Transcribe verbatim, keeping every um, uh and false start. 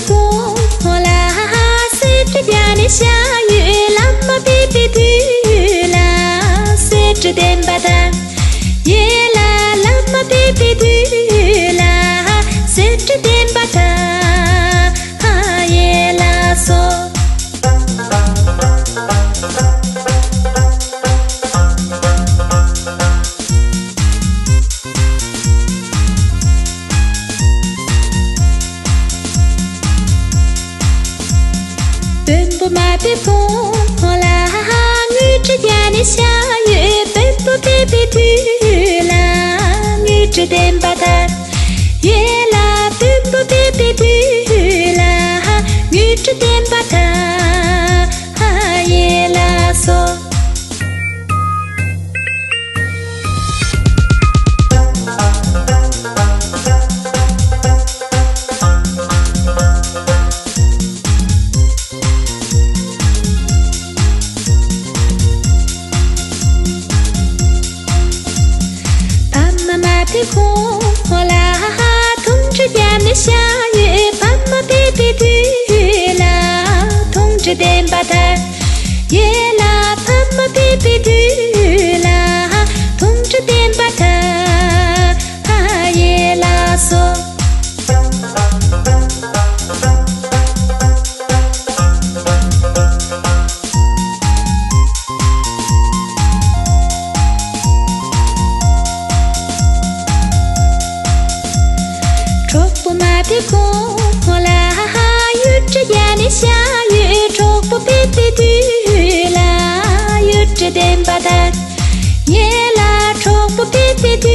གོང་ལ་གསེར་བྲིས་བརྒྱབ་ནས་བཞག་ཡོད། བླ་མ་ཕེབས་པའི་དུས་ལ་གསེར་བྲིས་བདེན་པ་ལྟར། ཡེ་ལ་བླ་མ་ཕེབས་པའི་དུས་ལ་གསེར་བྲིས་བདེན་པ་ལྟར། ཡེ་ལགས་སོ། དཔོན་པོ་མ་ཕེབས་གོང་ལ་དངུལ་བྲིས་བརྒྱབ་ནས་བཞག་ཡོད། དཔོན་པོ་ཕེབས་པའི་དུས་ལ་དངུལ་བྲིས་བདེན་པ་ལྟར། ཡེ་ལགས་དཔོན་པོ་ཕེབས་པའི་དུས་ལ་དངུལ་བྲིས་བདེན་པ་ལྟར། ཡེ་ལགས་སོ། ཕ་མ་མ་ཕེབས་གོང་ལ་དུང་སྒྲ་བརྒྱབ་ནས་བཞག་ཡོད། ཕ་མ་ཕེབས་པའི་དུས་ལ་དུང་སྒྲ་བདེན་པ་ལྟར། ཡེ་ལགས་ཕ་མ་ཕེབས་པའི་དུས་ལ་དུང་སྒྲ་བདེན་པ་ལྟར། ཡེ་ལགས་སོ། གྲོགས་པོ་མ་ཕེབས་གོང་ལ་གཡུ་སྒྲ་བརྒྱབ་ནས་བཞག་ཡོད། གྲོགས་པོ་ཕེབས་པའི་དུས་ལ་གཡུ་སྒྲ་བདེན་པ་ལྟར། ཡེ་ལགས་གྲོགས་པོ་ཕེབས་པའི་དུས།